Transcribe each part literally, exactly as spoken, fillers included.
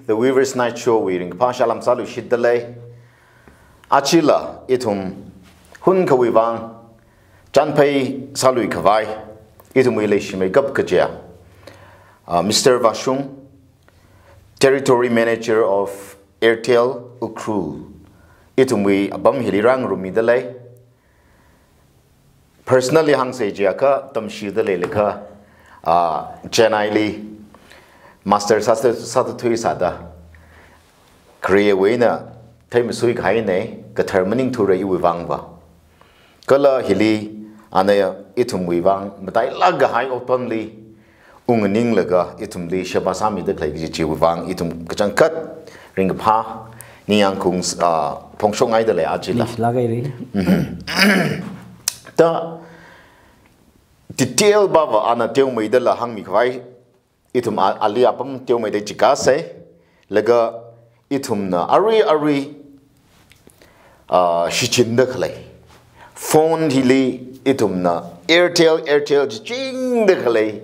The Weavers Night Show wui ringkaphā salām sāluishitdalei. Achila ithum hunkhawui vang chānphei sāluikhavai ithumwui leishimeikap kajiya, uh, Mister Vashung, Territory Manager of Airtel Ukhrul, ithumwui apam hili rāngarummidalei. Personally hāngsa chiakha tamshida leilakha, ah, Chennai li master sāsa-, sāthathui sāda, career wui eina theimasui kahaina, kathar maningthura iwui vangva. Kala hili ana ithumwui vang matailāk kahai otpamli ungnganinglaga ithumli sheba sāmida khalei kaji chiwui vang ithum kachangkhat ringkaphā ningyāng khaung, ah, phongshokngaidalei achila. Ningshilāk haira. Mhm. Da detail bava ana teomeidala hāngmikhavai, ithum a-, ali apam teomeida chikāsa, laga ithumna arui arui, ah, shichinda khalei phone hili ithumna Airtel, Airtel jichingda khalei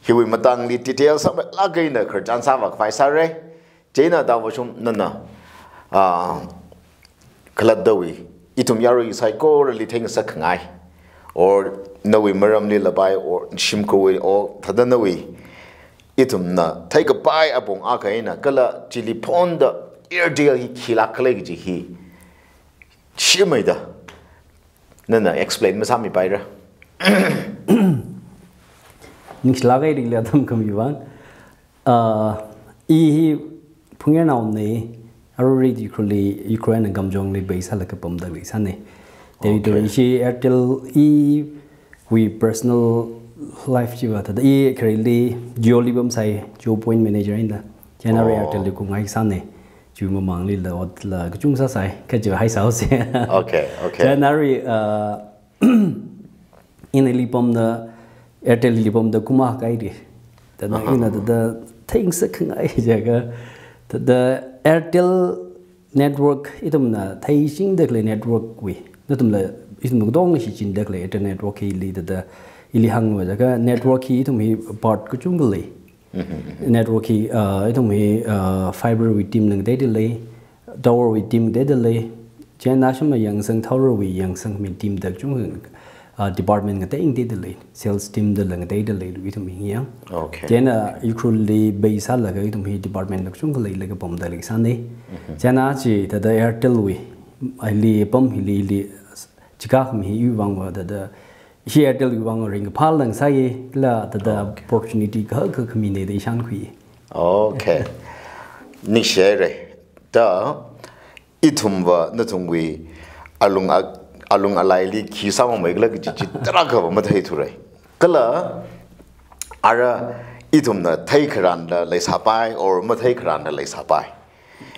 hiwui matangli detail sāmeilāk eina khararchan sāvākhavai sāra. Chieina da Vashung nana, ah, khalattawui, ithum yarui saikorali theingasakkhangai, or nawui maramli lapai, or shimkhurwui, or thāda nawui, ithumna theikapai apong akha eina kala chili phoneda Airtel hi khilāk khalei kaji hi shimeida nana explain masāmipaira. Ningshilāk haira ili atam khami vang. Ah, i hi Phungyarnaona, arui Ukhrulli, Ukhrul eina Kamjongli base sālaga pamda leisāna. Territory Okay. Ishi Airtel iwui personal life chiva thāda i khareli Jio li pamsai, Jio point manager eina. Chieina arui Oh. Airtel li khaungai sāna. Chiwui mamangli la otla kachung sāsai, kaji haisāsa. Okay, okay. Chieina arui, ah, ina ili pamda, Airtel li pamda kum akha kahaira. Thāda Aha. ina thāda theingasakkhangai jiakha, thāda Airtel network ithumna theichingda khalei network wui, nathumla ithumna katongana shichinda khalei Airtel network hili thāda ili hānglu jiakha network hi ithum hi part kachungkha lei. Mhm, mhm. Network hi, ah, ithum hi, ah, fiber wui team ngangateida lei, tower wui team ngateida lei, chieina shima yangsang tower wui yangsang mi team da kachungkha, ah, department ngatei ngateida lei, sales team dala ngateida lei, ithum hi yang. Okay. Chieina Ukhrulli base sālaga ithum hi department da kachungkha leilaga pamda leisāna. Mhm. Chieina chi thāda Airtel wui, ali pam hili ili chikā khami hiwui vangva thāda ishi Airtel wui vang ringkaphā lāngsāya, kala thāda Okay. opportunity kahak kahak khamina da i shānkhui. Okay. Ningshi haira. Da ithumva nathumwui alung a-, alung alaili khi sāmamei kala kaji chi tarākhava matheithura. Kala ara ithumna theikharānla leisāpai, or matheikharānla leisāpai.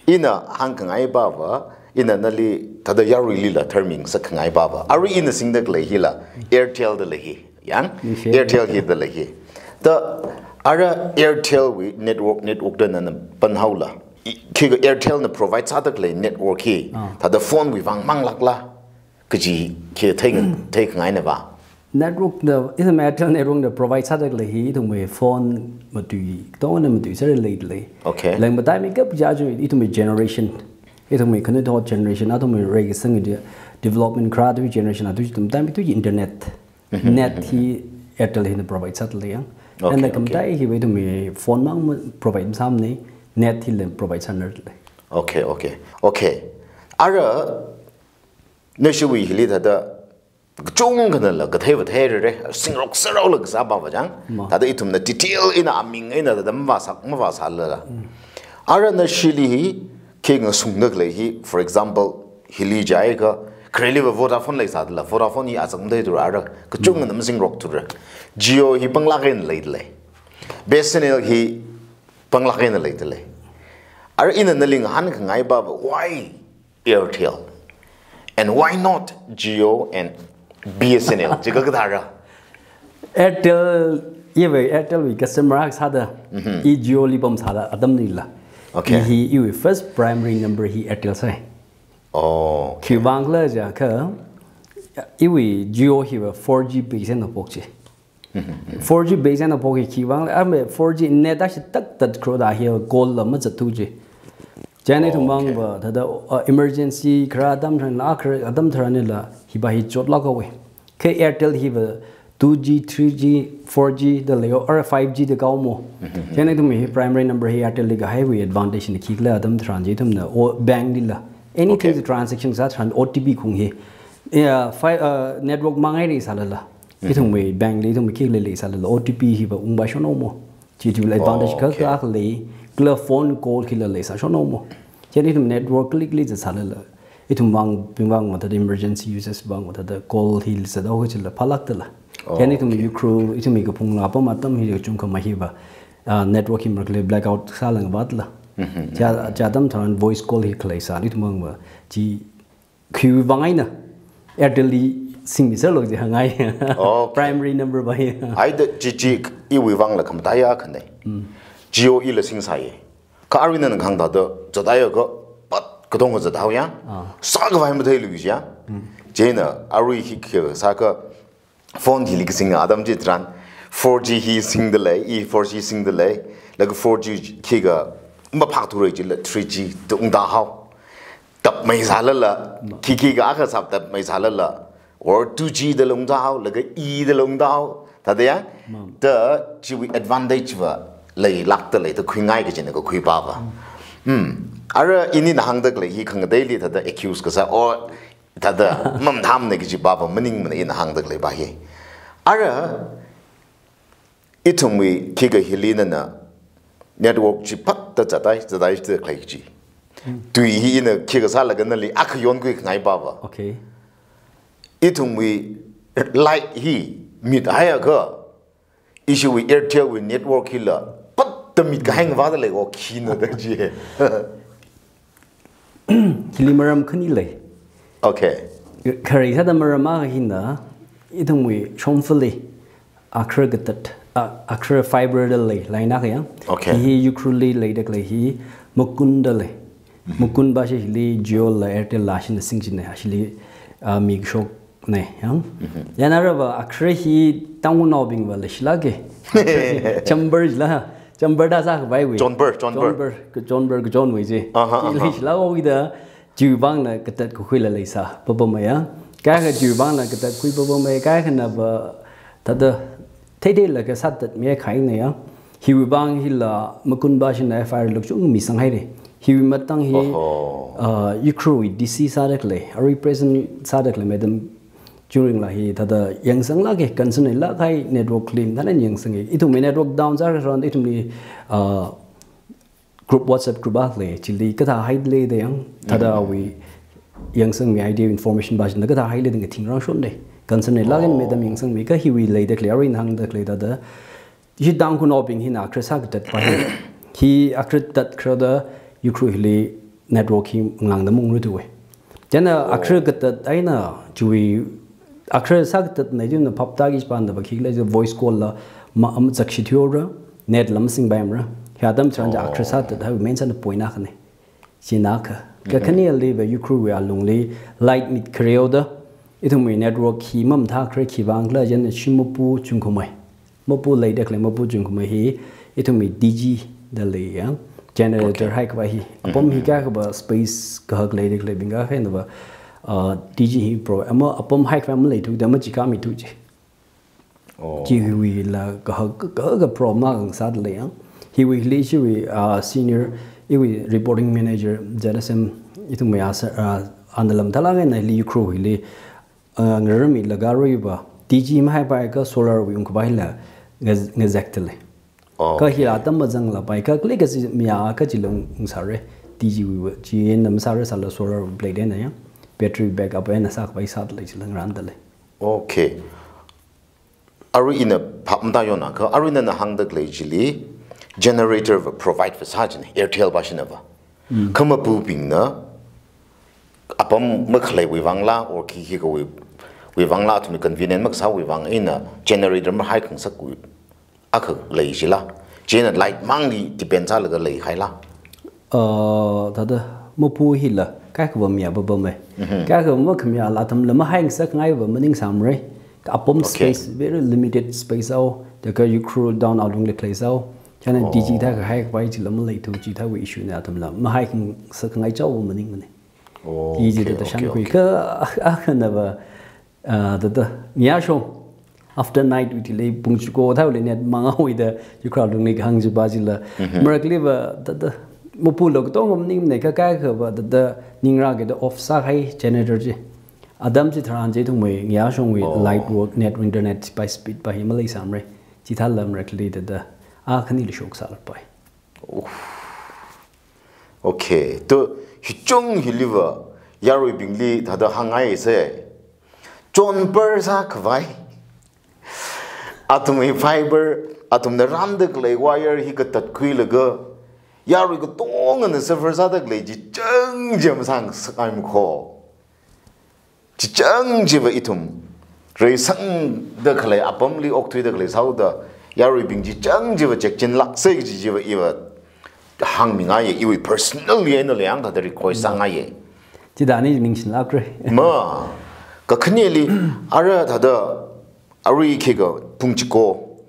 Ina hāngkhangai bava, ina nali thāda yaruilila tharmingasakkhangai bava. Arui ina singda khalei hila, Airtel da lei hi. Yang? Ningshi. Airtel hi da lei hi. Da ara Airtel wui network, network da nana panhaola. I, khi Airtel na provide sāda khalei network hi, Ah. thāda phone wui vang manglākla kaji khi thei, theikhangaina va. Network da, ithum Airtel network da provide sāda khalei hi, ithumwui phone matui, katongana matui sāra leida lei. Okay. Leng mataimei kapja chu, ithumwui generation. Ithumwui khanuithot generation, athumwui reikasang de-, development kharā tui generation, atui ithum mataimei tui internet. Mhm, Net mhm. hi Airtel hina provide sāda lei yang. Okay, And like okay. kamatai hiva ithumwui phone mang ma provide masāmana, net hila provide sānarda lei. Okay, okay. Okay. Ara nashiwui hili thāda kachungkhanala kathei vathei rere, singrok saraola kasā bava chang. Ma. Thāda ithumna detail eina aming eina thāda mavāsak, mavāsālala. Mm. Ara nashili hi, khi ngasungda khalei hi, for example, hili jiakha, khareliva Vodafone leisādala, Vodafone hi azak matheithura ara, kachungkhana masingrokthura. Jio hi panglāk eina leida lei. B S N L hi panglāk eina leida lei. Ara ina nali ngahānkhangai bava, why Airtel? And why not Jio and B S N L? Chi kakathāra? Airtel, iva Airtel wui customer akha sāda, Mhm. i Jio li pamsāda atamlila. Okay. I hi iwui first primary number hi Airtel sai. Oh. Khiwui vang khala jiakha, iwui Jio hiva four G base eina haophok chi. Mhm, mhm. Four G base eina haophok hi khiwui vang, ama four G net ashi tak tat kro da hi call la mazatthu chi. Chieina ithum vang va thāda, uh, emergency khara atam tharan la, khara atam tharan la, hiva hi chotlāk haowa. Kha Airtel hiva two G, three G, four G da leiya, or five G da kahaowa. Chieina ithum hi primary number hi Airtel li kahaiwui advantage na khikhala atam tharan chi ithumna, o, bank lila. Anything, okay, the transaction sā tharan O T P khaung hi. Yeah, fi-, uh, network māngai leisālala. Ithumwui bank li ithum khikhala leisālala O T P hiva ungpā shon haowa. Chi chiwui advantage, oh, okay, kakā lei, kala phone call khila leisā shon haowa. Chieina ithum network kali kali zatsālala. Ithum vang, bing vang va thāda emergency uses vang va thāda call hi zathao kachila phālākdala. Oh, chieina ithum, okay, Ukhrul, ithum hi kaphung la apam atam hi kachungkha mahiva, ah, network hi marakli blackout sālāngvātla. Chi, chi atam tharan voice call hi khaleisā, ithum vang va chi khiwui vang eina Airtel li singmiserlu ji hāngngai. Okay. Primary number va hi. Ai da chi chi iwui vang la khamataiya khanei. Jio ila singsāya. Kha arui nana kahāng thāda zathai akha pat katonga zathaoya. Ah. Sākhavai matheilu jiya. Chieina arui hi khi sākha phone hili kasing atam chitharan four G hi singda lei, i four G singda lei, laga four G khikha maphākthurai chila three G da ungda hao. Tapmeisālala, khikha akha sāp tapmeisālala, or two G da ungda hao, laga E da ungda hao, thāda ya? Ma'am. Da chiwui advantage va leilākda lei da khuingai kajina kakhuipā va. Hmm. Ara ini na hāngda khalei hi khangateili thāda accuse kasā, or thāda mamathāmana kaji pā va maningmana ina hāngda khalei pā hi. Ara ithumwui khikha hili nana network chi phatta zathai, zathai da khalei chi. Tui hi ina khikha sālaga nali akha yonkhui khangai pā va. Okay. Ithumwui light hi mithai akha, ishiwui Airtel wui network hila phatta mit kahai ngavāda lei ko khina da ji. Hili maram khani lei. Okay. Khare sāda maram akha hina, ithumwui shongfali akhara katat, a, akhara fiber da lei, line akha ya. Okay. Hi Ukhrul li leida khalei hi Mukund da lei. Mukund va shi hili Jio la Airtel la shina singchina, shili, ah, mi kashokna, ya. Yana rava akhara hi Tangkhulnaobing va leishilāka. Chamber jila, chamber da sākhavaiwui. Chonber, chonber. Chonber, kachonber, kachonwui ji. Aha, aha. Leishilākhaoda, chiwui vangna katat kakhuila leisā papamaya. Kha kha chiwui vangna katat khui papamaya, kha khana va thāda theitheilaga sāthatmi kahaina ya. Hiwui vang hila Mukund va shina F I R lukchung misanghaira. Hiwui matang hi, oho, ah, Ukhrulwui D C sāda khalei, arui present sāda khalei Madam Chingring la hi thāda yangsanglāka, concern leilāk kahai network li mathālāk eina yangsanga. Ithumwui network down sāra tharan ithumli, ah, group, WhatsApp group akha lei, chili kathā haida lei da ya, thāda awui yangsangmi idea information va shina kathā haida lei da ngathingrang shonda. Concern leilāk eina, oh, Madam yangsangmi kha hiwui leida khalei, arui ina hāngda khalei thāda. Hi Tangkhulnaobing hina akhara sākatat va hi. Hi akhara tat kharada Ukhrul hili network hi ngalāngda maungra thuwa. Chieina, oh, akhara katat eina chiwui akhara sākatatna ithumna phaptāki kaji pāna va khikhala ji voice call la ma, am, zakshi thuihaora, net la masingpaimara. Hi atam tharan chi, oh, akhara sākatat haiwui main sāda point akhana. China kha. Kha, mhm, khanili va Ukhrulwui alungli light mit khareoda, ithumwui network hi mamathā khare, khiwui vang khala chieina shim mapu chungkhamei. Mapu leida khalei mapu chungkhamei hi ithumwui D G da lei ya. Generator, okay, haikhavai hi. Apam hi, mhm, kha kha va space kahak leida khaleibing kha kha na va, ah, D G hi pro, ama apam haikhavai maleithuda machikha mithu ji. Oh. Chi hiwui la kahak, kahak problem akha ngasāda lei ya. Hiwui hili chiwui, ah, senior, iwui reporting manager, Z S M, ithumwui ya sir, ah, ana lam thalāng eina hili Ukhrul hili, ah, ngararmilaga arui va, D G mahaipai kha solar wui ungkhavai la ngaz-, ngazekda lei. Oh, kha, okay, hila atam mazanglapai kha, khalei kaji mi akha chila ungsāra, D G wui va, chieina masāra sāla solar wui plate eina ya, battery backup eina sākhavai sāda lei chila ngarānda lei. Okay. Arui ina phap matāyona kha, arui nana hāngda khalei chili generator va provide va sā jina, Airtel va shina va. Mm. Kha mapubingna apam makhaleiwui vang la, or khikha wui, wui vang la, athumwui convenient makasāwui vang eina generator mahaikhangasakwui akha lei jila. Chieina light mangli depend sālaga leihai la. Uh, thāda mapu hila, kha kha va miya papamei. Mhm. Kha kha va makhamayala athumla mahaingasakngai va maningsāmara. Kha apam, okay, space, very limited space haowa. Da kha Ukhrul town alungli khalei sāhaowa. Chieina Oh. D G thā kahai kapai chila maleithu, chithāwui issue na athumla. Mahai kang sa kangai chao maningmane. Oh, T G okay, da okay, shang kui okay. Ka, ah, ah, na ba, ah, da da, nya shong. After night wui thili pung chiko thāwuili net mangawui da, yu crowd lungli hang jiba jila. Mhm. Marakli ba, da da, mapulo katong maningmane ka kai ka ba, da da, ningra ke da off sāhai generator chi. Atam chitharan chithumwui, nya shongwui Oh. light work, net internet, by speed, by himala samre. Chithāla marakli da da, ah, khanili shok sālapai. Okay, to hichung hiliva, yaruibingli thāda hāngngai se. Chonper sākhavai. Athumwui fiber, athumna randa khalei wire hi katatkhuilaga, yarui katongana suffer sāda khalei chi chang jam sang sakai mukho. Chichang chiva ithum reisangda khalei apamli okthuida khalei sāhaoda, yaruibing chichang chiva chekchinlak se kaji chiva iva hāngmingaiye, iwui personal eina lei ang thāda request sāngaiye. Chithāni ningshinlakre. Ma, kakhaneli ara thāda arui khikha pung chiko,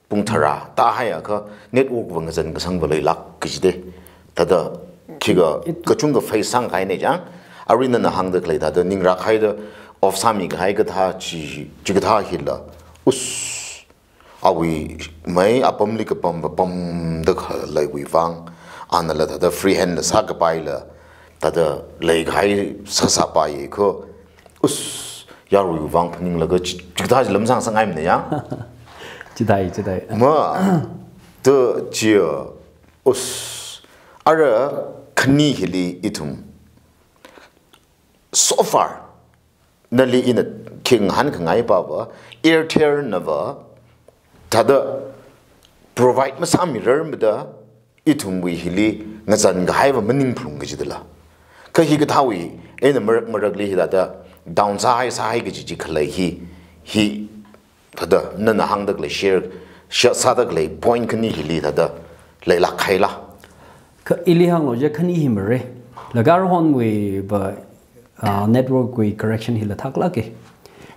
pung tharā, thāhaiakha network va ngazan kasang va leilak kajide. Thāda khikha It- kachungkha face sāngkahaine chang. Arui nana hāngda khalei thāda ningra khaida off sāmikahai kathā chi, chikathā hila. Us, awui mai apamli kapam va pamda khaleiwui vang. Anala thāda free hand la sākapaila. Thāda leikahai sāsāpaiye ko. Us, yaruiwui vang phaninglaga chi, chikathā chi lamsang sangaimane ya. Chithāi, chithāi. Ma, to chia, us, ara khani hili ithum. So far, nali ina khingahān khangai pava, Airtel nava, thāda provide masāmirar mada, ithumwui hili ngazan kahaiva maning phalung kajidala. Kha hikathāwui, eina marak marakli hithāda down sāhai sāhai kaji chi khalei hi, hi, thāda nana hāngda khalei share, share sāda khalei point khani hili thāda leilak khaila. Kha ili hānglo je khani hi mare. Lagar honwui va, ah, network wui correction hila thaklake.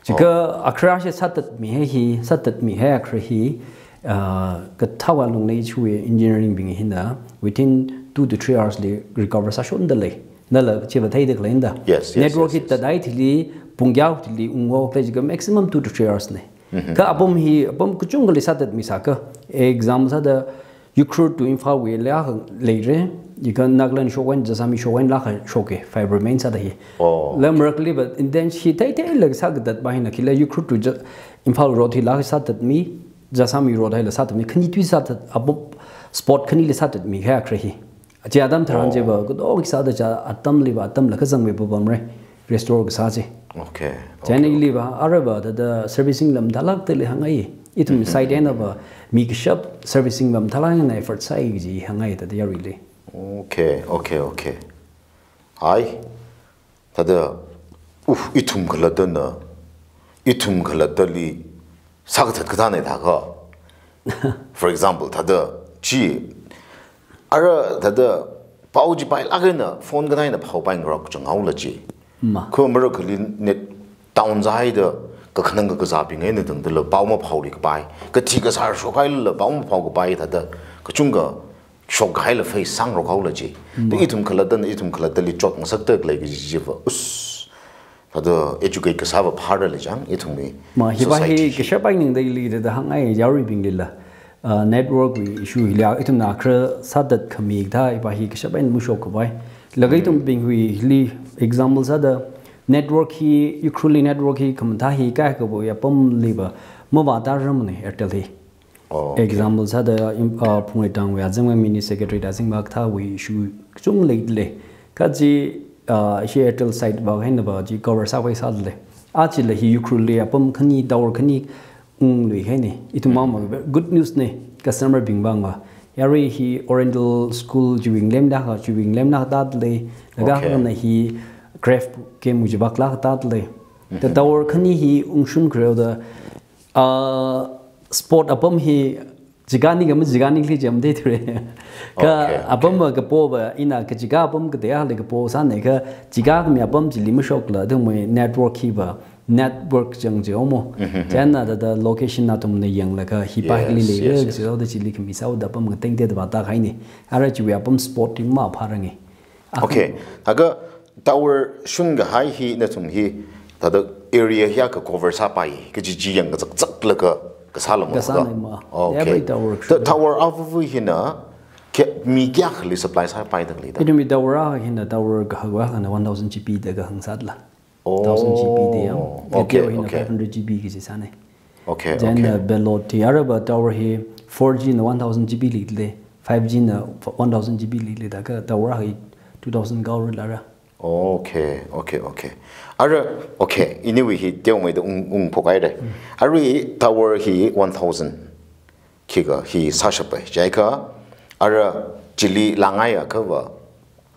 Chika Oh. akhara shi sātatmihai hi, sātatmihai akhara hi, ah, kathāwa lungli chui engineering bing hina, within two to three hours li recover sāshonda lei. Nala chiva theida khalei nda. Yes, yes, Network yes, hi yes. tadai thili, pung kayā thili, ungwo khalei chika maximum two to three hours ne. Mhm. Kha apam hi, apam kachungkhali sātatmi sākha, exam sāda, Ukhrul to Imphal wui leilakha leire, ika Nagaland shokhaina, Jessami shokhaina lakha shoke, fiber main sāda hi. Oh. Lam rakli ba, intense hi thei thei lak sākatat ba hina, khila Ukhrul to Ja-, Imphal road hi lakha sātatmi, Jessami road hila sātatmi, khani tui sātat, apam spot khanili sātatmi kha akhara hi. Chi atam tharan Oh. chiva, kudok sāda cha atamli va, atamla kazangmi va pamre, restore kasā chi. Okay, Chieina okay, ili okay. va, ara va, thāda servicing lam thalak tali hāngai. Ithum Mhm. side eina va, mi kashap servicing lam thalak eina effort sāi kaji hāngai thāda yaruili. Okay, okay, okay. Ai, thāda, uh, ithum khalattana, ithum khalattali, sākathat kathāne thākha. For example, thāda chi, ara thāda pao chi pailak eina phone kathā eina phaopai ngarok chang haola chi. Ma. Kha marakhali net down sāhaida kakhanang kakazābing eina tangdala pao maphaoli kapai. Kathi kasār shokhailala pao maphao kapai thāda kachungkha shokhaila face sāngarok haola chi. Ma. Thāda ithum khalattana, ithum khalattali chotngasakta khalei kaji chiva. Us. Thāda educate kasā va phāra lei chang, ithumwui Ma, hiva hi society hi. kashap eina ningda ili thāda hāngai yaruibinglila. Ah, network wui issue hila, ithumna akhara sātat khami thā, hiva hi kashap eina mashok kapai. Laga Mm. ithumbingwui hili example sāda, network hi, Ukhrulli network hi, khamathā hi, kaikhabo apamli va, mavātharamane, Airtel hi. Oh, okay. Example sāda, im-, ah, Phungreitangwui azingva mini secretary da zingva kathāwui issue kachung leilei. Kha chi, ah, shi Airtel side va hina va chi cover sāpai sālei. Achila hi Ukhrulli apam khani, tower khani, ungluihaine. Ithum Mm. mama good news ne, customer bing vangva. Yarui hi Oriental School chiwui ngalemda kha, chiwui ngalemda kha tālei. Laga Okay. khana hi Craft Game wui chi vāklak tālei. Thāda Mhm. tower khani hi ungshun khareo da, ah, spot apam hi jigani kama jigani kli jam de thre. Kha Okay, okay. apam va kapo va ina kajiga apam kateili kapo sāne kha jiga khami apam chili mashokla thāda mai network hi va network chang chi omo. Chieina thāda location nathumna yanglaga hi pa Yes, hili yes, leira yes. Kachi da chili khami sāda apam ngateng te da ba ta khai ni. Ara chiwui apam spot hi mapharange. Okay. Thākha tower shungkahai hi nathum hi thāda area hi akha cover sāpai. Kaji chi yangkazak zaklaga kasā lam Kasā kasā. Nei ma. Okay. Every tower The shung. Tower avu hina ke mi kayākhali supply sāpai da khalei da. Ithumwui tower hina tower kahak akhana one thousand G B da kahāng sāda lei. Oh, thousand G B da yang. Okay, Gateway hina okay. Five hundred G B kaji sānei. Okay, Then okay. Uh, payload hi araba tower hi four G na one thousand G B li lei, five G na one thousand G B li lei, thākha tower hi two thousand kahaora lara. Okay, okay, okay. Ara, okay. Anyway, hi teomeida ung ung phokai re. Ara tower hi one thousand khikha hi sāshapai. Chiakha ara chili langaiya kava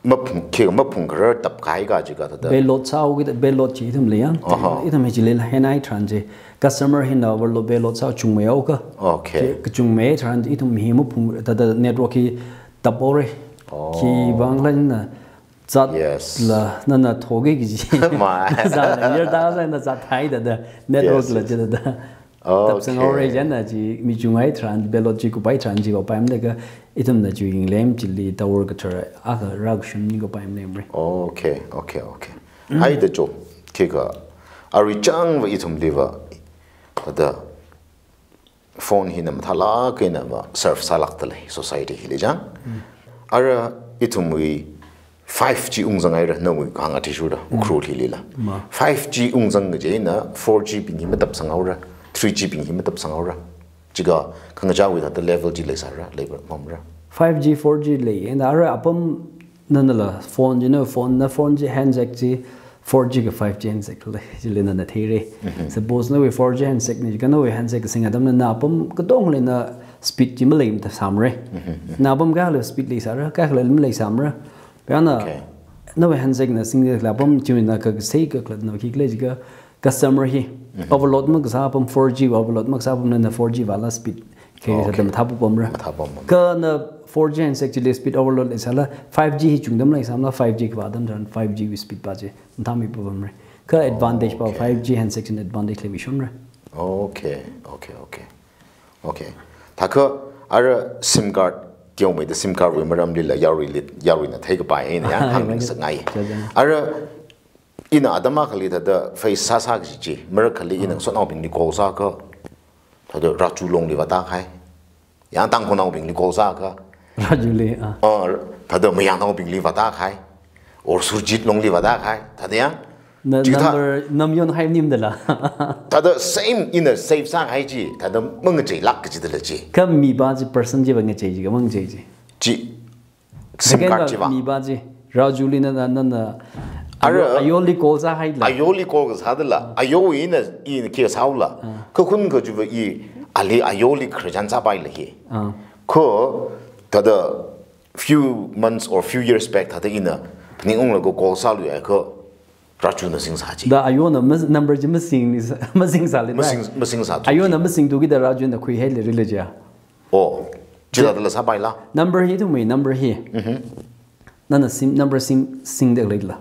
maphung, khi maphung kharar tap kahai kaji kathāda. Payload sāhaokida, payload chi ithum lei yang. Aha. Ithum hi chili la henai tharan chi. Customer hina overload payload sā chungmeihaoka. Okay. Chi kachungmei tharan ithum hi maphung thāda network hi tap haora. Oh. Khi vangla na zat Yes. la nana thoge kaji. Ma. Zat la yar da sa na zat thai da da. Network Yes, la yes. chi da da. Okay. Tapsang haora chieina chi mi chungngai tharan, payload chi kupai tharan chi kupai mleka, ithumna chi yinglem chili tower kathar akha rākashun ni kupai mlemre. Okay, okay, okay. Haida cho, khikha, arui changva ithumliva, thāda phone hina mathālāk eina va serve sālāk da lei society hili chang. Ara ithumwui five G ungzang haira, nawui kahāng athishurda, Ukhrul hilila. Ma. Five G ungzang kaji eina four G bing hi matapsang haora, three G bing hi matapsang haora. Chiga khangachāwui thāda level chi leisāra, leipamra. Five G, four G lei, and ara apam nana la phone chi, na phone, na phone chi handset chi four G ka five G handset lei, chili nana theire. Suppose nawui four G handset nei, ka nawui handset kasing atamna na apam katongali na speed chi malei mathāsamre. Na apam kayākhala speed leisāra, kayākhala maleisāmara. Payana Okay. nawui handset na singda khalei apam chi na kasei kakhalatna khi khalei jiakha customer hi overload makasā apam, four G overload makasā apam nana four G vāla speed khi Okay. sāda mathāpapamra. Mathāpam. Kha na four G handset chili speed overload leisāla five G hi chungda maleisāmala, five G kavā atam tharan five G wui speed pa chi mathāmipapamre. Kha advantage pa Okay. five G handset china advantage leimishunra. Okay, okay, okay. Okay. Thākha ara SIM card, teomeida SIM card wui maramlila yaruili, yaruina theikapai eina yang hāngmi ngasakngai. Cha, cha. Ara ina atam akhali thāda face sāsā kaji chi, marakhali ina sotnaobingli call sākha, thāda Raju Longli vātākahai. Yang Tangkhulnaobingli call sākha. Rajuli, ah. Ah, thāda Mayangnaobingli vātākahai. Or Surjit Longli vātākahai. Thāda yang. Na, Chithā- number, number yon hai nimdala. Thāda same ina save sākahai chi, thāda mangacheilāk kajidala chi. Kha mi pa chi person chiva ngachei chi, kha mangachei chi. Chi, SIM Second card pa chiva. Mi pa chi, Rajuli na, na, na, na, Ara- ayo, ayoli call sāhaila. Ayoli call kasādala, ayo ina, ina khi sāhaola. Ah. Kha khun kajiva i, ali ayoli khararchan sāpaila hi. Ah. Kha, thāda few months or few years back thāda ina phaningunglaga call sāluiakha Rajuna singsā chi. Da ayona mas-, number chi masing ni sa-, masingsāli da. Masing, masingsā tu Ayona chi. Masingthuki da Rajuna khuihaili rila ja. Oh, chithādala sāpaila? Number hi ithumwui number hi. Nana SIM, number SIM singda leila.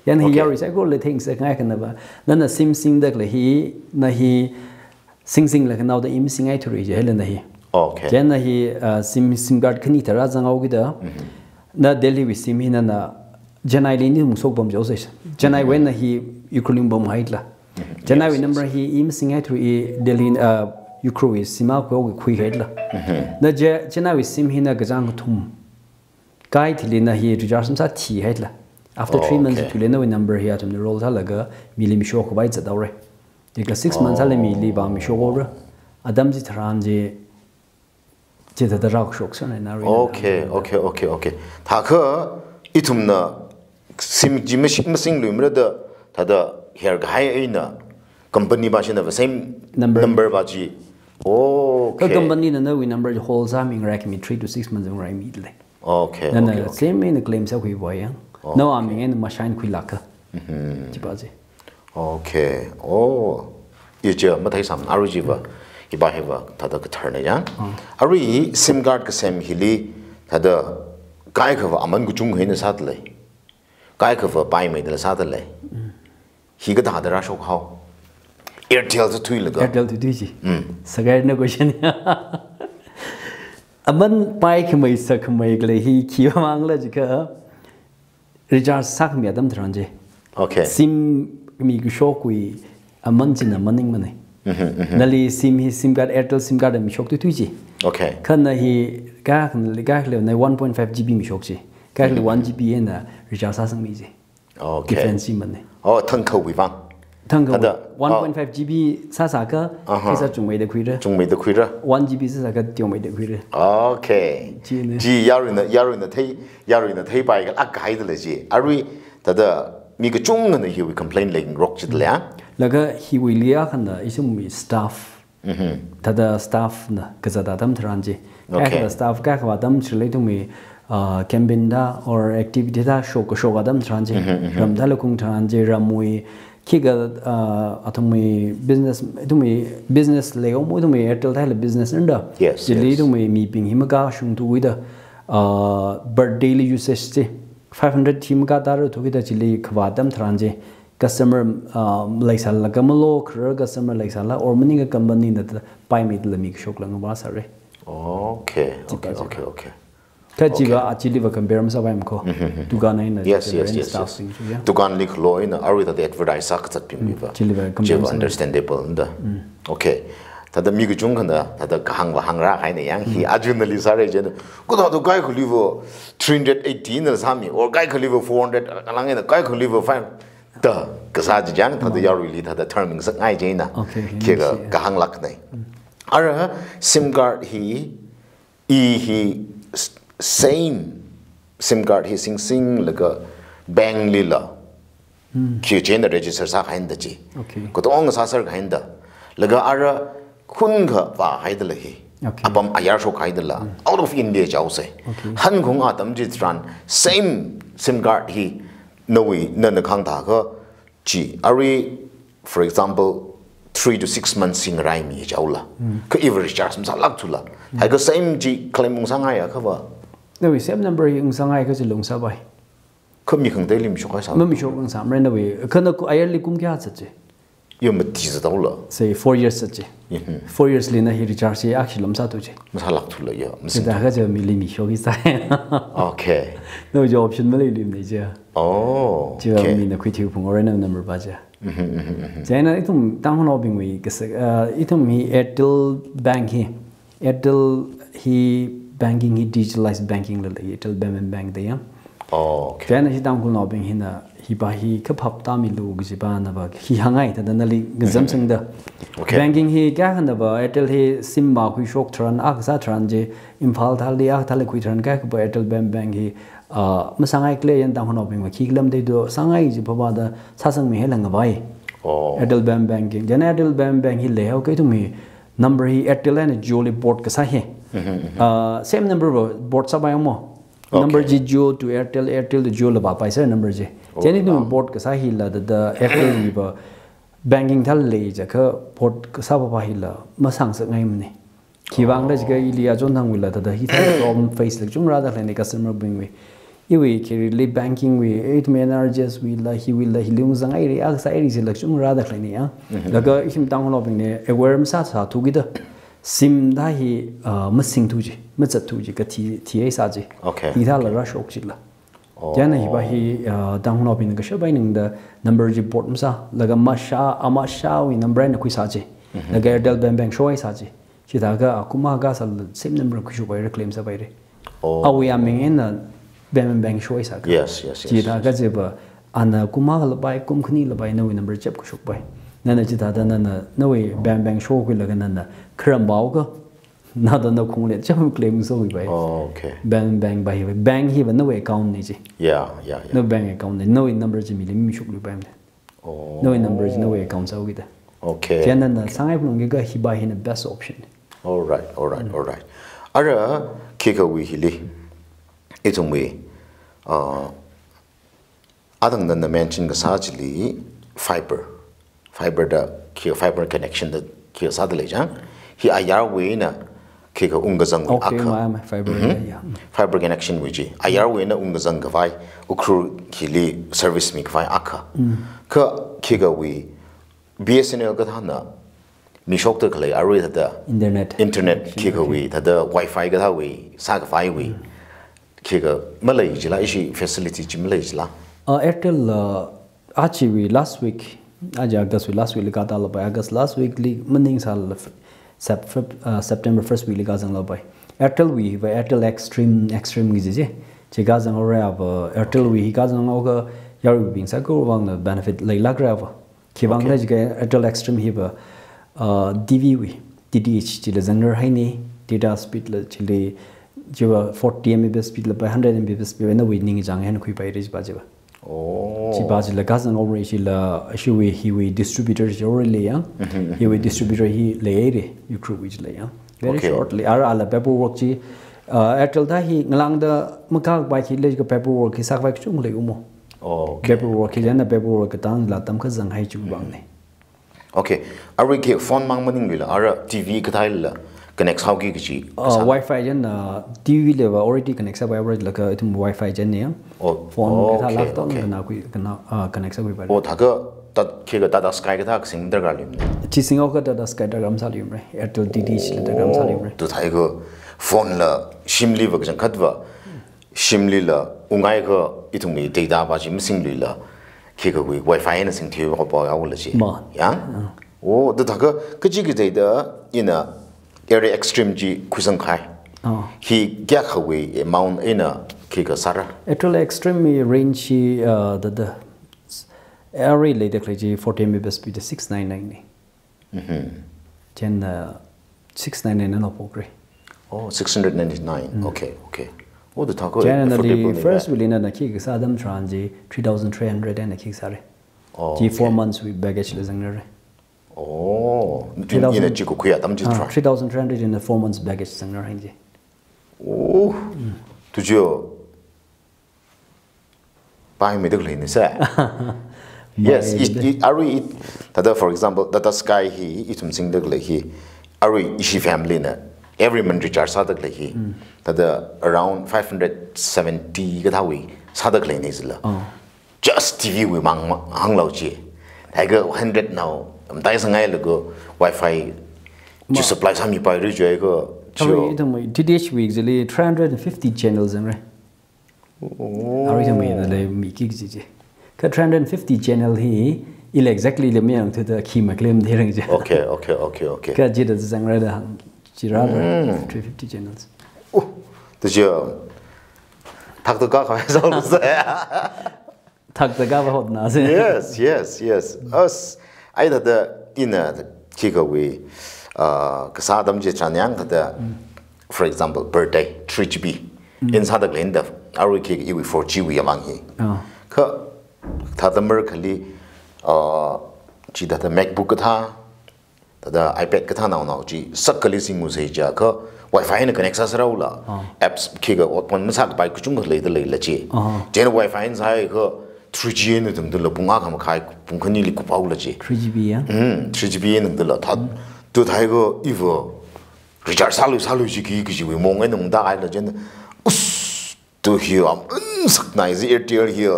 Yan hi Okay. yarui saikorali theingasakngai khanava. Nana SIM singda lei hi, na hi singsinglaga naoda i masingngaithura jihai lana hi. Okay. Chieina hi, uh, SIM, SIM card khani tharā zanghaokida. Na Delhi wui SIM hi nana Chennai li ni hung sokpam jao sai. Chennai wui eina hi Ukhrul li pamhaila. Chennai wui Yes, yes. number hi i masingngaithura i Delhi, uh, Ukhrul wui SIM akha khuihaila. Na Je-, Chennai wui SIM hina kachāng kathum. Kai thili na hi recharge masā thihaila. After three Oh, months okay. thili nawui number hi athumna roll sālaga mili misho khavai zathaora. Deka six months sāla mili vāmisho haora. Atam chitharan chi, chithāda rākashok sāna na ri na Okay, na. okay, okay, okay. Thākha ithumna SIM chi mashi-, masingluimara da, thāda herkahai eina company pa shina va same Number. number pa chi. Kha Okay. company na nawui number chi hold sāmingarai khami three to six months ngarai mile. Okay, Nana okay, okay. same eina claim sākhuipai yang. Okay. Nawui aming eina mashine khuilāka. Chi pa chi. Okay. Oh. I chi matheisam arui chiva. Hiva hiva thāda katharna yang. Arui SIM card kasem hili thāda kaikhava aman kachungkha eina sāda lei. Kaikhava paimeida sāda lei. Hi kathāda rāshokhao. Airtel sāthuilaga. Airtel thuithui chi. Mm. Sākahaina question. Aman paikhamei sākhamei khalei hi khimangla jiakha recharge sākhami atam tharan chi. Okay. SIM mikashokwui aman china maningmana. Mhm, mhm. Nali SIM hi SIM card, Airtel SIM card mishok thuithui chi. Okay. Kha na hi ka, kha nali ka khalei na one point five G B mishok chi. Ka khalei Mhm. one G B eina recharge sāsangmi chi. Okay. Difference chi mana. Oh, thangkhawui vang. Thangkhawui. Thāda, oh. One point five G B sāsākha, Aha. pheisā chungmeida khuira. Chungmeida khuira. One G B sāsākha teomeida khuira. Okay. China. Chi yaruina, yaruina thei, yaruina theipai kala kahaidala chi. Arui, thāda, mi kachungkhana hiwui complaint leingarok chidalei. Laga hiwuili akhana ithumwui staff. Mhm. Thāda staff na kazat atam tharan chi. Okay. Kaikha staff kaikha atam chili ithumwui, ah, campaign da or activity da shok, shok atam tharan chi. Mhm, mhm. Ram thālakha tharan chi, ramwui khikha, ah, athumwui business, ithumwui business leihaomo, ithumwui Airtel thāla business nada. Yes, Chili yes. ithumwui mibing hi makashung thuida, ah, per daily usage chi. Five hundred hi makatara thuida chili khavā atam tharan chi. Customer, ah, leisālaga malo, kharar customer leisāla, or maningakha company na ta paimei tala mikashokla ngavā sāra. Okay, Chipa, okay, chipa. okay, okay. Kha chiva, Okay. ah, chiliva compare masāpaimana ko. Mm-hmm. Dukan eina Yes, yes, different yes, staff yes. thing, yeah. Dukanli khalo eina, arui thāda advertise sākazatbing Mm, miva. chiliva compare Chiva masāpai. understandable nda. Mm. Okay. Thāda mi kachungkhana, thāda kahāngva hāngra kahaina yang, hi Mm. aja nali sāra jina. Kathāda kaikhaliva three hundred eighty na sāmi, or kaikhaliva four hundred, alang eina kaikhaliva five. Da, kasā chi chang, thāda Mm. yaruili thāda tharming sāngai jina. Okay, okay, Khikha yes, yeah. kahānglakna. Mm. Ara SIM card hi, i hi s-, same SIM card hi singsinglaga bank lila. Mm. Khi china register sākahaina chi. Okay. Katonga sāserkahaina. Laga ara khun khavā haidala hi. Okay. Apam ayar shokhaidala. Mm. Out of India chaose. Okay. Hankhaung atam chitharan same SIM card hi nawui, nana khangthākha chi. Arui, for example, three to six months singrai mi chaola. Mm. Kha iva recharge masālakthula. Mm. Haikha same chi claim ungsāngaiya khava. Nawui same number hi ungsāngai kha chila ungsāpai. Kha mi khangateili mishok haisā. Mamishok ungsāmara nawui. Kha na ku ayarli kum kayā zatchi? Yo mati zathaola. Say four years zatchi. Mhm. Four years li na hi recharge hi akshila masāthu chi. Masālakthula ya. Sida kha chi mili mishok hi sāi. Okay. Nawui chi option maleilui mana chi. Oh, Chi okay. mina khuithui phung or na number pa chi. Mhm, mhm, mhm. Chieina ithum Tangkhulnaobingwui kasa, ah, ithum hi Airtel Bank hi. Airtel hi banking hi digitalized banking la lei, Airtel Payments Bank da ya. Oh, okay. Chieina hi Tangkhulnaobing hina, hipa hi kaphap tāmilu kajipa nava, hi hāngngai thāda nali ngazamsangda. Okay. Banking hi kayākha nava, Airtel hi SIM makhuishok tharan, akha sā tharan chi, Imphal thāli, akha thāli khui tharan, kayākhapa Airtel Payments Bank hi, ah, masāngai khalei yan Tangkhulnaobingva, khi khalam deido, sāngai jipa vāda, sāsangmi haila ngavai. Oh. Airtel Payments Bank hi, chieina Airtel Payments Bank hi leihaoakha ithum hi, number hi Airtel eina Jio li port kasā hi. Mhm, mhm. Ah, same number va port sāpaimo. Okay. Number chi Jio to Airtel, Airtel to Jio la vāpaisāra number chi. Oh, Chieina ithum wow. port kasā hila thāda Airtel hiva banking thāla lei jiakha port kasā papa hila masāngasakngaimana. Khivang da Oh. jiakha ili achon thangwuila thāda hithāda problem face la chungrāda khaleina customer bingwui. Iwui khirili banking wui, ithum N R G S wuila, hiwuila, hili ungzang haira, akha sāhaira jila chungrāda khaleina ya. Mhm. Laga ithum Tangkhulnaobingna aware masāsāthu kida, SIM da hi, ah, masingthu chi, mazatthu chi, kathi, thihaisā chi. Okay. Hithāla rāshok chila. Oh. Chieina hipa hi, ah, Tangkhulnaobingna kashap eina da number chi port masā, laga mashā, amashāwui number eina khuisā chi. Mhm. Laga Airtel Payments Bank shohaisā chi. Chithākha, ah, kum akha sāla same number khuishokpaira, claim sāpaira. Oh. Awui aming eina Payments Bank shohaisākha. Yes, yes, yes, Chithākha yes. chiva, ana kum akha lapai, kum khani lapai, nawui number chap khuishokpai. Nana chithāda nana, nawui Payments Bank shokhuilaga nana, kharam baokha, nada na khunglet chap claim sākhuipai. Oh, okay. Payments Bank pa hiva, bank hiva nawui account na chi. Yeah, yeah, yeah. Nawui bank account na, nawui number chi mili mishokluipaimana. Oh. Nawui number chi nawui account sāhaokida. Okay. Chieina na Okay. sāngai phalungki kha hipa hina best option. All right, all right, Mm. all right. Ara, khikhawui hili, ithumwui, uh, atang nana mention kasā chili fiber. Fiber da, khi fiber connection da khi sāda lei chang. Hi ayarwui eina khikha ungkazangwui Okay, akha. my, my fiber, Mhm. yeah, yeah. Fiber connection wui chi. Ayarwui eina ungkazang khavai, Ukhrul khili service mikhavai akha. Mm. Kha khikhawui B S N L kathāna mishokda khalei arui thāda internet, internet khikha wui, thāda Wi-Fi kathā wui, sākhavai wui, khikha malei jila, ishi facility chi malei jila. Uh, Airtel la, achi wui last week, aja August wui last week li katālapai, August last week li maningsāla, Sep-, Feb-, uh, September first week li kazanglapai. Airtel wui, wui Airtel Xstream, Xstream kaji chi. Chi kazang oraya va, Airtel wui hi kazang oka yaruibing saikorabingna benefit leilākraya va. Khivang khala jiakha Airtel Xstream hi va, uh, T V wui, D T H chila zangrarhaina, data speed la chili, chiva forty M B P S speed lapai, hundred M B P S speed, nawui ningchāng eina khuipaira chiva chiva. Oh. Chiva chila kazang ora chila, chiwui, hiwui distributor chi ora leiya. Hiwui distributor hi leira, Ukhrulwui chi leiya. Very shortly, ara ala paperwork chi, uh, Airtel thā hi ngalāngda makāpai khilei ka paperwork hi sākhavai kachungkha leiumo. Oh, okay. Paperwork hi lena paperwork katang la tamkha zanghai chiwuivangna. Okay. Arui khi phone mang maningluila, ara T V kathāla connect sāki kaji. Uh, Wi-Fi jen, uh, T V li va already connect sāpai, already laga ithum Wi-Fi jen ne. Oh, phone kathā okay, laptop okay. Kana kui, kana, uh, connect sākhuipai. Oh, thākha, tat, khikha Tata Sky kathā sing darkar leiumna. Chi sing oka Tata Sky darkar masāleiumra. Airtel D T H la darkar masāleiumra. Tu thākha phone la, SIM li va kachangkhat va. SIM lila, ungaikha ithumwui data va chi masingluila, khikha wui Wi-Fi na singthui va pa yaola chi. Ma. Ya? Oh, da thākha, kaji kaji data ina Airtel Xstream chi khuisangkahai. Oh. Hi kayākhawui amount eina khikha sāra. Airtel Xstream wui range hi, uh, da, da, arui leida khalei chi forty M B P S speed six nine nine na. Mm-hmm. Jen, uh, six nine nine na pokre. Oh, six hundred ninety-nine. Mm. Okay, okay. Oh, da thākha jen affordable na first wui lina na khi kasā atam tharan chi three thousand three hundred na khi sāra. Oh, chi four months wui package la zangrara. Oh, three thousand, ina chi kukhuiya atam chi ah, tharan. Three thousand three hundred in the four months package zangrara chi. Oh, tu chi paimida khaleina sa. Yes, it, it, arui it, thāda, for example, Tata Sky hi, ithum singda khalei hi, arui ishi family na, every month recharge sāda khalei hi, thāda around five hundred seventy kathāwui sāda khaleina jila. Oh. Just T V wui mang, mang hānglu chi. Thākha hundred nao, matai sāngailaga Wi-Fi chi supply sāmipaira jiakha, chi. Arui ithumwui D T H wui jili three hundred and fifty channels zangra. Oh. Arui khamina leimiki kaji chi. Kha three hundred fifty channel hi, ila exactly la mayangthuda khi ma claim de rang chi. Okay, okay, okay, okay. Kha chida zangra da hāng, chira three fifty channels. Oh, tu chi, thakta ka kha sa lu sa. Thakta ka va hotna se. Yes, yes, yes. As, ai thāda ina khikha wui, uh, kasā atam chi chanyang thāda, for example, per day, three G B. In sāda khalei da, arui khi iwui four G wui yamang hi. Ah. Kha, thāda mar khali, uh, chi thāda MacBook kathā, thāda iPad kathā nao nao chi, sak khali singusai jiakha, Wi-Fi na connect sāsāraola. Ah. Apps khikha open masākapai kachungkha leida leila chi. Ah. Chieina Wi-Fi na sāakha, three G na tungda la pung akha makhai, pung khanili kupaola chi. Three G B ya? Mm, three G B na tungda la. Thā, tu thākha iva recharge sālu, sālu chi khi, khi chiwui mong eina ungda aila chieina. Us, tu hi am, mm, saknai zi Airtel hi,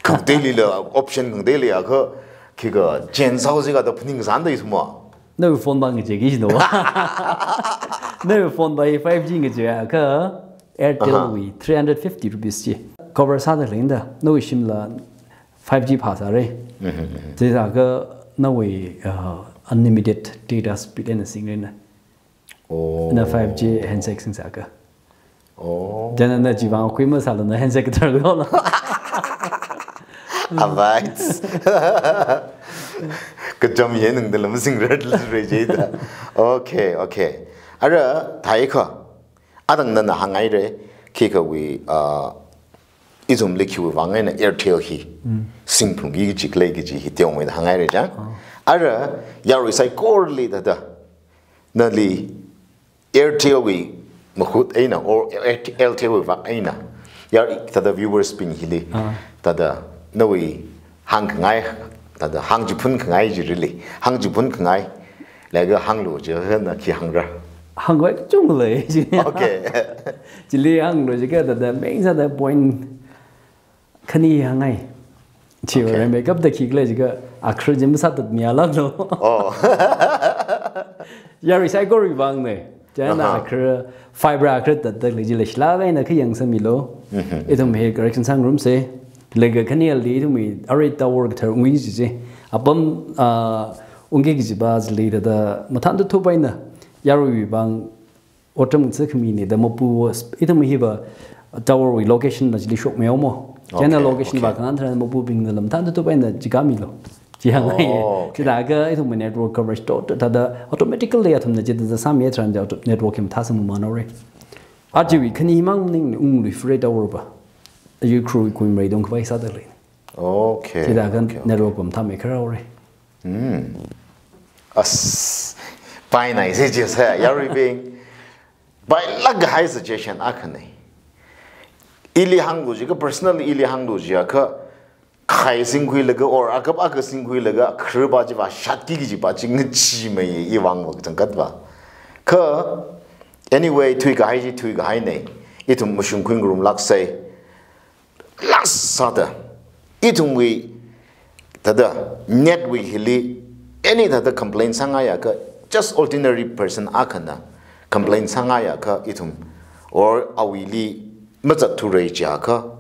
khangatei lila, option khangatei leiakha, khikha, chen sao zi kathā phaningsānda ithum ma. Nawui phone va ngacheiki jino. Nawui phone va five G ngacheikha, Airtel wui three hundred fifty rupees chi. Cover sāda khaleina da, nawui SIM la five G phāsāra. Mm-hmm, mm-hmm. Chithākha nawui, uh, unlimited data speed eina singrana. Oh. Na five G handset singsāakha. Oh. Chieina na chiwui vang khui masālu na handset kathar lo la. Alright. Kacham ye nung dalam singrar lre jida. Okay, okay. Ara thaikha. Adang nana hāngngaira, khikha wui, uh, ithumli khiwui vang eina Airtel hi. Mm. Singphungki kaji khalei kaji hi teomeida hāngngaira chang. Oh. Ara, yarui saikorali thāda. Nali Airtel wui mahut eina, or Airtel wui vak eina. Ya, thāda viewers bing hili. Ah. Thāda nawui hāngkhangai, thāda hāngchiphun khangai chili. Hāngchiphun khangai. Laga hānglu jiakha na khi hāngra. Hāngkhavai kachungkha lei chi. Okay. Chili hānglu jiakha thāda main sāda point khani hāngngai. Chi okay. Ora makeup da khikhala jiakha Akhara jim sātatmiya lalo. Oh. Yarui saikora vangna. Chieina Aha. akhara fiber akhara tatda lei jila shila kaina kha yangsangmilu. Mhm. Ithum hi correction sāngarumsa. Laga khanili ithumwui arui tower kathar ungui jiji. Apam, ah, ungki kajiva jili thāda mathān thupaina. Yarui vang otram tsa khamina da mapu ithum hiva tower wui location na jili shokmei omo. Chieina Okay, location okay. va khangan tharan mapubingna lam thān thupaina jikamilu. Chi hāngngai. Oh, okay. Chithākha ithum network coverage to, to, thāda automatically athumna chithāda sāmi tharan ja auto-, network hi mathāsang mamanhaora. Achiwui khani mang maningla ungluifara tower va. Ukhrul khuimei dong khavai sāda lei. Okay. Chithākha okay, okay. network va mathāmeikharhaora. Hmm. As, painai se jisa, yaruibing. Pailāk kahai suggestion akhana. Ili hānglu jiakha, personally ili hānglu jiakha, khai singkhuilaga or akap aka singkhuilaga, kharpa chiva shatki kajiva chi ngacheemei iwui vang va kachangkhat va. Kha, anyway, thuikahai chi thuikahaina. Ithum mashungkhui ngarumlāksa. Last sāda, ithumwui, thāda, netwui hili, any thāda complain sāngaiakha, just ordinary person akhana complain sāngaiakha, ithum, or awuili mazatthura jiakha,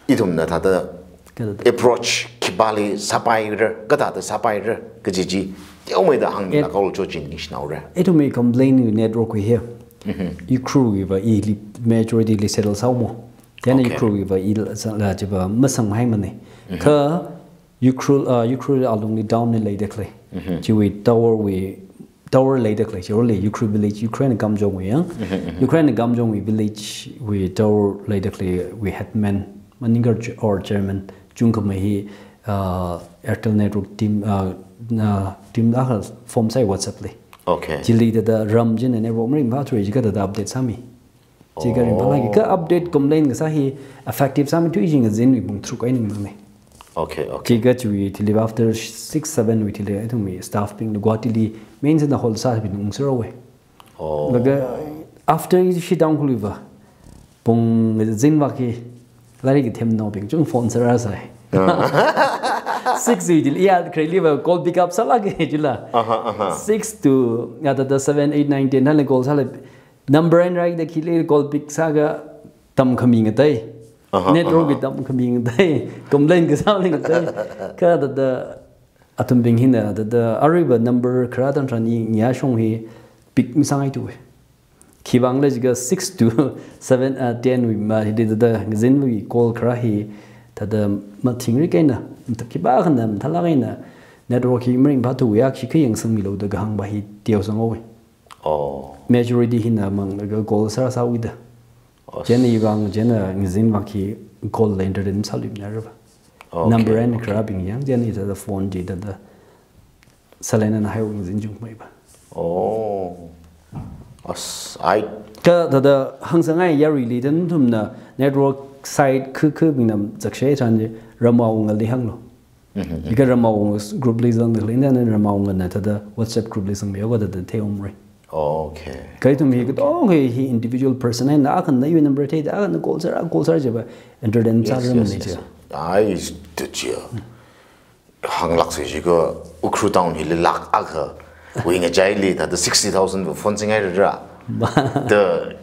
ithumna thāda Kada. approach khipāli sāpaira, kathāda sāpaira, kaji chi, teomeida hāng Et- la kaul cho jin nishnaora. Ithumwui complain network wui hi. Mhm. Ukhrulwui va ili majority li settle sāomo. Chieina Okay. Ukhrulwui va ili sāla chiva masanghaimana. Mhm. Kha Ukhrul, ah, Ukhrul alungli down na leida khalei. Mhm. Chiwui tower wui, tower leida khalei, chiwuili Ukhrul village, Ukhrul Kamjong wui yang. Mhm, mhm. Ukhrul Kamjong wui village wui tower leida khalei wui headman, maningkar ch-, or chairman, chungkhamei hi, ah, Airtel network team, ah, na team akha form sāi WhatsApp li. Okay. Chili thāda ram china network maringphathura jiakha thāda update sāmi. Chi kha ringphālāka. Oh. Kha update complain kasā hi effective sāmi tui jing zinwui pung tharuk eina nganei. Okay, okay. Chi kha chiwui thili after six, seven wui thili ithumwui staff bing Guwahati li main sāda hold sābing ungsāhaowa. Oh. Laga after ishi down khuiluiva, pung zingva khi lairik themnaobing chung phone sārāsai. Ah. Six wui thili ya khareliva call pick up sālāka jila. Aha, aha. Six to, ya, thāda seven, eight, nine, ten thāli call sāla. Number eina rāida khili call pick sāakha tamkhami ngatei. Aha, Network aha. wui tamkhami ngatei. Complain kasā maningtei. Kha thāda athumbing hina thāda aruiva number khara tharan tharan i ngyashong hi pick masāngaituwa. Khiwuivang khala jiakha six to seven, ah, ten wui ma hili thāda ngazinwui call khara hi thāda mathingrik eina, mata khipākhana mathālāk eina network hi maringphathuwa, khi kha yangsangmilu da kahāngva hi teosanghaowa. Oh. Majority hina manglaga call sārāsāwuida. Oh. Chieina iwui vang, chieina ngazinva khi call la entertain sāluimana rava. Okay, Number eina okay. kharabing yang, chieina thāda phone chi thāda silent eina haiwui ngazin chungmeiva. Oh. As, I Kha thāda hāngsangngai yaruili thāda nathumna network site khu khu bingnam zakshai tharan chi Ramao ngali hānglu. Mhm, mhm. Ika Ramao group li zangda khalei eina Ramao ngalina thāda WhatsApp group li zangmihaoakha thāda theiumra. Okay. Kha ithum hi katonga hi individual person eina akhana iwui number theida akhana call sāra, call sāra jiva entertain Yes, sāra yes, mani yes. jiva. Ai, is the chia. Hānglāksa jiakha Ukhrul town hili lakh akhawui ngachaili thāda sixty thousand va phone singngairara. Ma. Da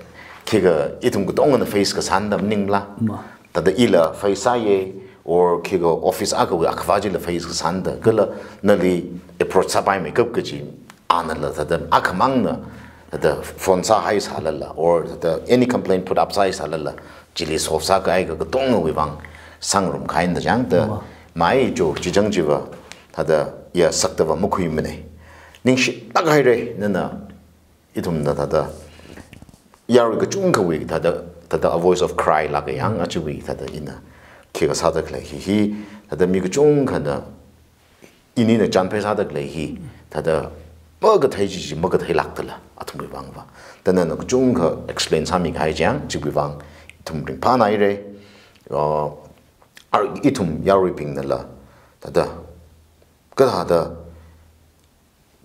khikha ithum katongana face kasāna da maningla. Ma. Thāda ila face sāya, or khikha office akhawui akhava chila face kasāna da, kala nali approach sāpaimeikap kaji, anala thāda akhamangna thāda phone sāhaisālala, or thāda any complaint put up sāhaisālala, chili solve sākahai kha katongawui vang sangrumkahaina da chang da, Wow. mai jo chichang chiva, thāda ya sakta va makhuimana. Ningshilāk haira, nana ithumna thāda yarui kachungkhawui thāda, thāda a voice of cry lāka yang achiwui thāda ina khikha sāda khalei hi, hi thāda mi kachungkhana inina chānphai sāda khalei hi thāda makathei chi chi makatheilākdala athumwui vangva. Thāda nana kachungkha explain sāmikahai chang chiwui vang ithum ringphānaira. Uh, ar-, ithum yaruibingnala thāda kathāda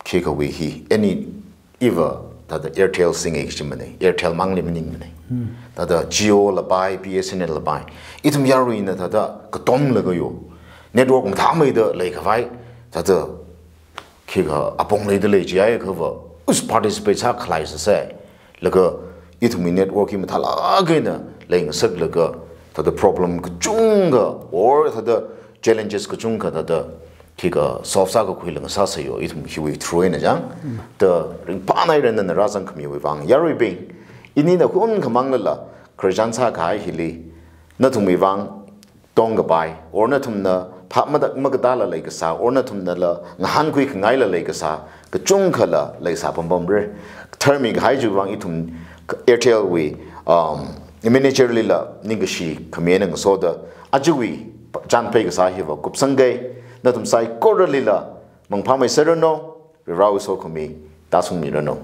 khikhawui hi, any iva thāda Airtel singa kaji manei, Airtel mangli maningmanei. Hmm. Thāda Jio la pai, B S N L la pai. Ithum yaruina thāda katomlaga yo. network mathāmeida leikhavai, thāda khikha apong leida lei jiakha va, us participate sākhalei sāsa. Laga ithumwui network hi mathālāk eina leingasaklaga, thāda problem kachungkha, or thāda challenges kachungkha thāda khikha solve sākakhuila ngasāsai yo, ithum hiwui through eina chang. Da ringphānai ren nana rāzangkhamiwui vang. Yaruibing, inina hun khamanglala, Christian sākahai hili, nathumwui vang tongkapai, or nathumna phap matak makatāla leikasā, or nathumnala ngahānkhui khangaila leikasā, kachungkhala leisā pampamra. Tharmikahai chiwui vang ithum Airtel wui, um, manager lila ningkashi khami eina ngasoda, ajawui chānpai kasā hiva kupsangkai, nathum saikoralila mangphāmeiserranu, Varivarāwui sokhami tāshungmiranu.